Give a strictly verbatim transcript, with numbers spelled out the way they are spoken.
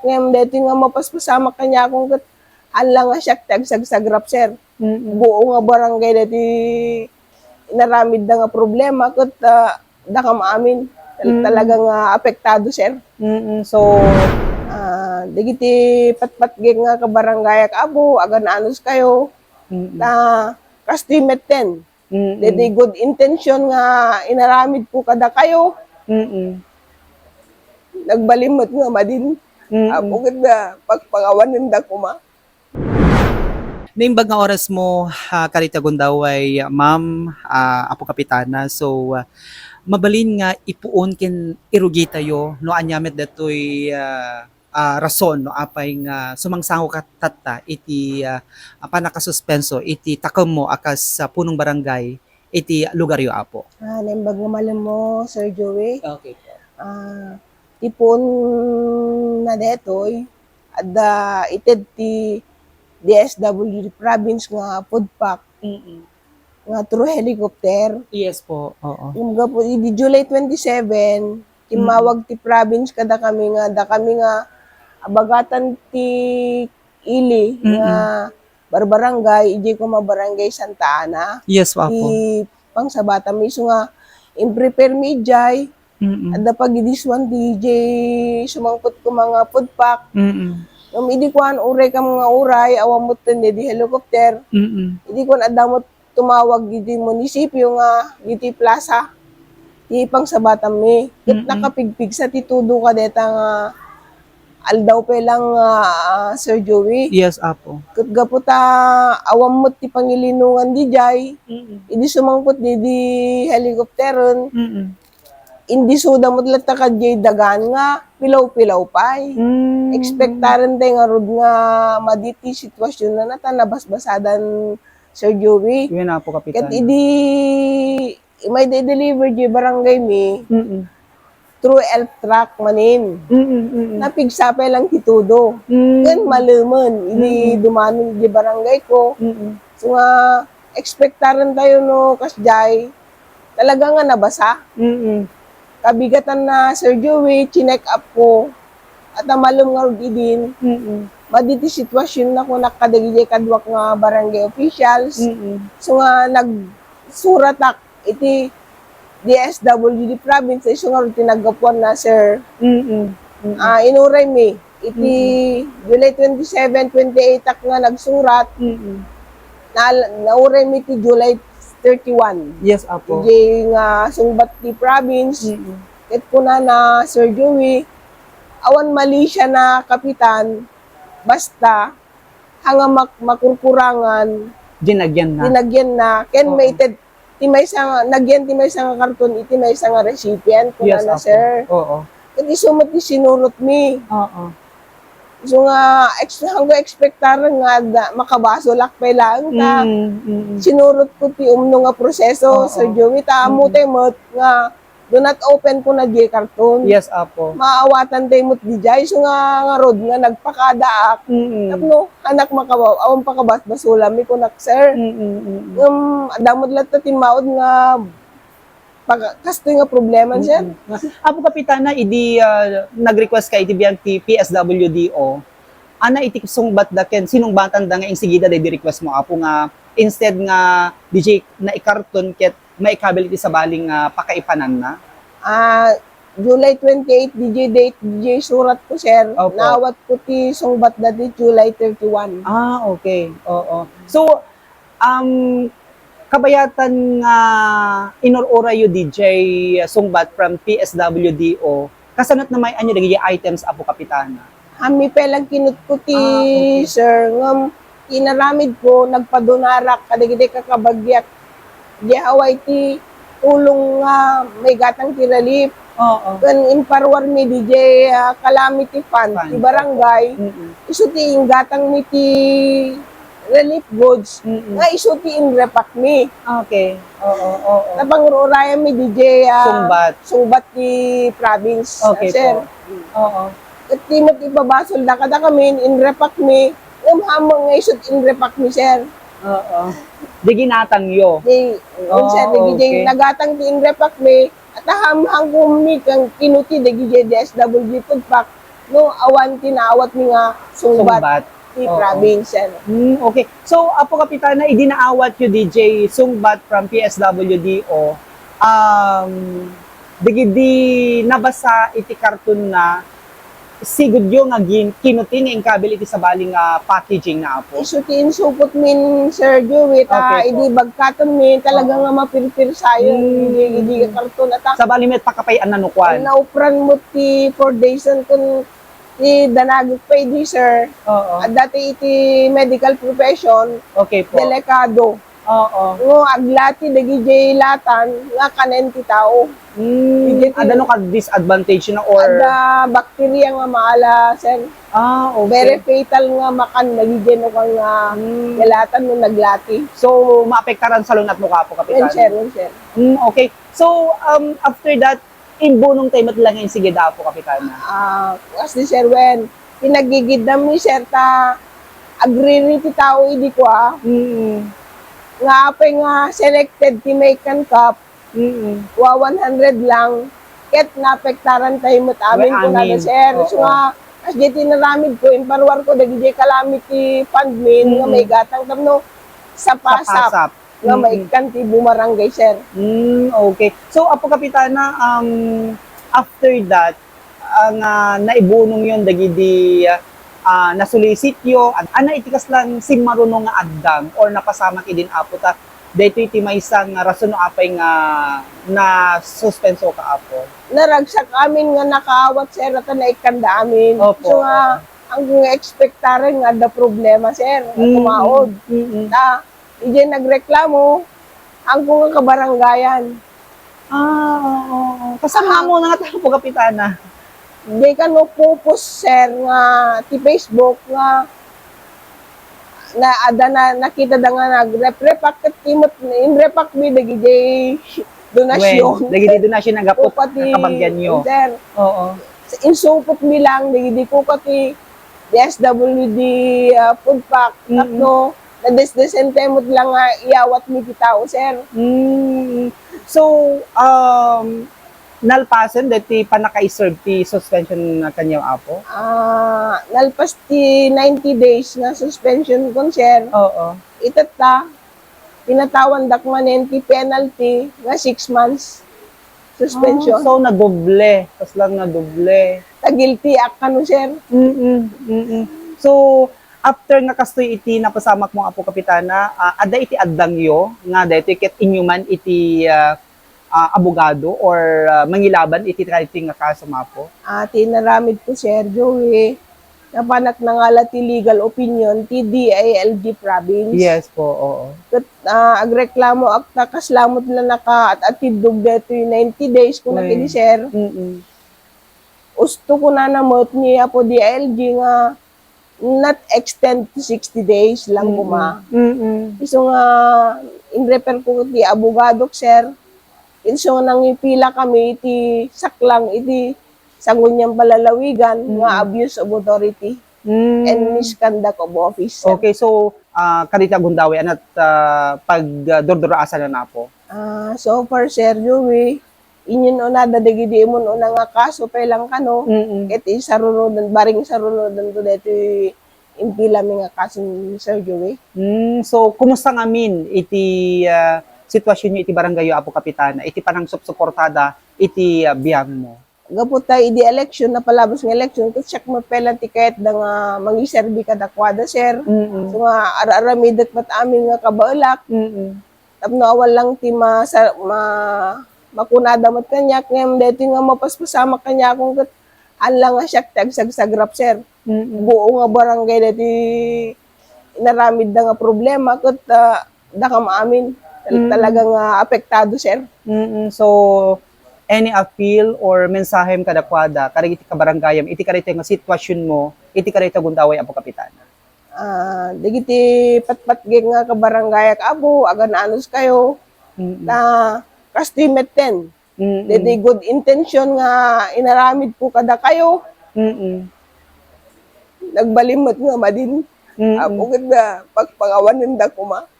Ngem daytoy nga mapaspasamak kaniakon ket haan la nga siak ti agsagsagrap, sir. Mm-mm. Buo nga barangay daytoy inaramidda nga problema ket, ah, dakam amin tal-, Mm. talaga nga apektado, sir. Mm-mm. So, Ah, dagiti patpatgek nga kabarangayak, Apo, agan-anos kayo. Mm-mm. Ta, kastoy metten. Mm-mm. Daytoy good intention nga inaramidko kadakayo. Mm-mm. Nagbalin met nga madin. Mm-mm. Apo, ket na pagpangawanenda koma. Naimbag nga oras mo, ah, Karita Gundaway, Ma'am, ah, Apo Kapitana. So, ah, mabalin nga ipuon ken irugitayo no ania met datoy, ah, ah, rason no apay nga sumangsango ka tatta iti, ah, ah, pannakasuspenso iti takemmo a kas, ah, punong barangay iti lugaryo, Apo. Ah, naimbag nga malemmo, Sir Joey. Okay po. Ah, ti puonna daytoy, adda ited ti D S W D province nga food pack Mm-mm. nga through helicopter. Yes po, oo. Ngem gapu idi July twenty-seven, timmawag Mm-mm. ti province kadakami nga, dakami nga abagatan ti ili nga Mm-mm. barbarangay, idiay koma Barangay Santa Ana. Yes, Apo. Ti pangsabatanmi, isu nga, in-prepare mi idiay, Mm-mm. adda pagidisuan ti idiay sumangpet koma nga food pack. Mm-mm. Ngem idi kuan, uray kam nga uray, awan met ten di helicopter. Mm-mm. Idi kuan, adda met tumawag iti munisipyo nga iti plaza, ti pangsabatanmi. Ket Mm-mm. nakapigpigsa ti tudo kadeta nga aldaw pay lang, ah, Sir Joey. Yes, Apo. Ket gapu ta awan met ti pangilinongan didiay, Mm-mm. idi sumangpet di, di helicopteren, Mm-mm. indisuda met latta kadiay dagaan nga pilaw-pilaw pay. Mm. Expectaren tay ngarud nga madi ti sitwasyon na ta nabasbasadan, Sir Joey. Wen, Apo Kapitan. Ket idi, imay da i-deliver di barangay mi, Mm-mm. through elf truck manen. Mm-mm, mm-mm. Napigsa pay lang ti tudo. Mm. Ken malemen, idi Mm-mm. dumanon di barangay ko. Mm-mm. So nga, expectaren tayo no, kasdiay, talaga nga nabasa. Mm-mm. Kabigatan na, Sir Joey, chineck up ko. At ang malem nga rugidin, Mm-mm. madi ti sitwasyon na kunak kadagiti kaduak nga barangay officials. Mm-mm. So nga, nagsuratak iti D S W D province, isu nga rugidin ti naggapuan na, sir. Mm-mm. Mm-mm. Ah, inuray mi. Iti Mm-mm. July twenty-seven, twenty-eight ak nga nagsurat, Mm-mm. na, nauray mi ti July thirty-one. Yes, Apo. Iti nga sungbat ti province, Mm-mm. ket kunana, Sir Joey, awan malisia na, Kapitan, basta, ha nga mak-, makurkurangan, Dinagyan na. dinagyan na, ken Oo. maited ti maysa nga, nagyan ti maysa nga karton iti maysa nga recipient, Yes, kunana, Apo. sir. Oo. Ket isu met ti sinurot mi. Oo. Isu nga, ex-, hangko expectar nga da, makabasolak pay laeng ta Mm, mm. sinurot ko ti umno nga proseso, Oo. Sir Joey, ta Mm. ammo tay met nga do not open ko na diay karton. Yes, Apo. Maawatan tay met diay. Isu nga ngarud nga nagpakadaak. Mm. Tapno, anak makabaw, awan pakabasbasolanmi, kunak, sir. Mm, mm, mm. Ngem, adda met latta timmaud nga pag-, kastoy nga problema, sir. Mm. Apo Kapitana, idi, ah, nag-request ka iti biag ti P S W D O, ana iti sungbatda ken sinungbatanda nga insigida daydi request mo, Apo, nga instead nga diay naikarton ket maikabil iti sabali nga pakaipananna? Ah, July twenty-eight, diay date, diay surat ko, sir. Opo. Naawat ko ti sungbatda ti July thirty-one. Ah, okay. Oo. So, um, kabayatan nga inur-urayyo diay sungbat from P S W D O, kasano met naman dagiti items, Apo Kapitana? Amin pay lang kinutko ti Ah, okay. sir, ngem inaramid ko, nagpadunarak kadagiti kakabagiak. Diay hawaay ti tulong nga maigatang ti relief. Oo. Ken imparuar mi diay, ah, calamity fund Fund, ti barangay. opo. Mm-mm. Isu ti inggatang mi ti relief goods Mm-mm. nga isu ti inrepack mi. Okay. Oo, oo. Napangur-urayan mi diay, ah, Sungbat. sungbat ti province, Okay sir. po. Oo. Ket ti met ipabasolda kadakami, inrepack mi, ngem ammok nga isut' inrepack mi, sir. Oo. Di ginatangyo? Di, oo, sir, di Oh, gidi okay. nagatang ti inrepack mi, at ahamhangko mi kang kinuti dagiti D S W D food pack. no, awan ti naawatmi nga sungbat Sungbat. ti Oo. province, ano. Hmm, okay. So, Apo Kapitana, idi naawatyo diay sungbat from P S W D O, um, dagidi nabasa iti karton na, sigudyo nga gin-, kinuti nga inkabil iti sabali nga packaging na, Apo? Isu ti insupotmin, Sir Joey, ta Okay po. idi bagkatenmi, talaga Oo. nga mapirpirsayon, Hmm. idi, idi karton, ata. Sabali met pakapay-an nanukuan. Naupran mo ti four days, kun ti danagek pay di, sir. Oo. Adda ti iti medical profession, Okay po. delikado. Oo. Nga aglati dagidiay latan nga kanen ti tao. Hmm, Idiay ti adda no ka disadvantage na or Adda bacteria nga maala, sir. Ah, okay. Very fatal nga makan dagidiay no kan nga Hmm. galatan no naglati. So, maapektaran salun-at no ka, Apo Kapitan? Wen, sir, wen, sir. Hmm, okay. So, um, after that, imbunong tayo met lang nga insigida, Apo Kapitana. Ah, kas di, sir, wen, pinaggigidam ni, sir, ta agriri ti tao idi kua. Mm. Nga apay nga selected ti maikkan cup, Mm. wa one hundred lang, ket naapektaran tayo met amin, Wen, kunada, amin. sir. So Oo. nga, kas di ti naramid ko, imparuar ko, dagiti kalamity fund min, nga Mm. maigatang tapno sapasap. Sapasap. nga Mm. maikkan ti bumarangay, sir. Mm, okay. So, Apo Kapitana, um, after that, ah, nga naibunongyon dagidi, ah, nasulisityo, ad-, ania iti kasla simmaruno nga addang or napasamak idin Apo ta daytoy ti maysa nga rason no apay nga nasuspenso ka, Apo? Naragsak amin nga nakaawat, sir, ta naikkanda amin. Opo. So nga, ang expectaren nga adda problema, sir, nga Mm. tumaod. Mm. Ta, Idiay nagreklamo, angko nga kabarangayan. Ah, oo, oo. Kasano Ah. mo nga tapo, Kapitana? Diay kano pupos, sir, nga ti Facebook nga na, adda na, nakita da nga nagreprepak ket ti met, inrepak mi dagidiay donasyon. Wen, dagiti donasyon nga gapu Kupati, kabagyan nyo. Sir. Oo. Insupot mi lang dagidi kuka ti D S W D, ah, food pack, Mm. tapno nadesdesente met lang nga iyawat mi ti tao, sir. Mm. So, um, nalpasen deti pannakaiserve ti suspension kaniak, Apo? Ah, nalpas ti ninety days nga suspension kon, sir. Oo. Itatta, pinatawandak manen ti penalty nga six months suspension. Ah, so nadoble. Kasla nga doble. Ta guilty ak kano, sir. Mm, mm. So, after nga kastoy iti napasamak mo, Apo Kapitana, ah, adda iti addangyo nga daytoy ket inyo man iti, ah, ah, abogado or, ah, mangilaban iti daytoy nga kaso, Apo? Ah, ti inaramid ko, Sir Joey, napanak nangala ti legal opinion ti D I L G province. Yes po, oo. Ket, ah, agreklamo ak ta kasla met la nakaat-atiddog daytoy ninety days, kuna Wen. kadi, sir. Mm-mm. Usto kunana met ni Apo D I L G nga not extend to sixty days lang Mm-mm. kuma. Mm-mm. Isu nga, inrefer ko ti abogadok, sir. Isu nga nangipila kami iti saklang iti Sangguniang Palalawigan nga Mm. abuse of authority Mm. and misconduct of office, sir. Okay, so, ah, kadita gundaway, anat, ah, pag, ah, durduraasan na, Apo? Ah, so far, Sir Joey, inyon unada dagidi imun-una nga kaso pay lang kano, Mm-mm. ket isarunodan, bareng isarunodan to daytoy impilami nga kaso ni Sir Joey. Mm, so, kumusta ngamin iti, ah, sitwasionyo iti barangayyo, Apo Kapitana, iti panangsupsuportada iti, ah, biangmo? Gapu ta idi election, napalabas nga election, ket siak met pay lang ti kayatda nga mangiserbi kadakuada, sir. Mm-mm. So nga, ar-aramidek met amin nga kabaelak. Mm-mm. Tapno awan lang ti masa-, ma-, makunada met kaniak, ngem daytoy nga mapaspasamak kaniakon ket, haan lang nga siak ti agsagsagrap, sir. Mm-mm. Buo nga barangay daytoy inaramidda nga problema ket, ah, dakam amin. Tal-, Mm. talaga nga apektado, sir. Mm-mm. So, any appeal or mensahem kadakuada, kadagiti kabaranggayam, iti kadaytoy nga sitwasionmo, iti kadaytoy gundaway, Apo Kapitana? Ah, dagiti patpatgek nga kabaranggayak, Apo, agan-anos kayo. Mm-mm. Ta, kastoy metten. Mm-mm. Daytoy good intention nga inaramid ko kadakayo. Mm-mm. Nagbalin met nga madin. Mm-mm. Apo, ket na, pagpangawanen da kuma.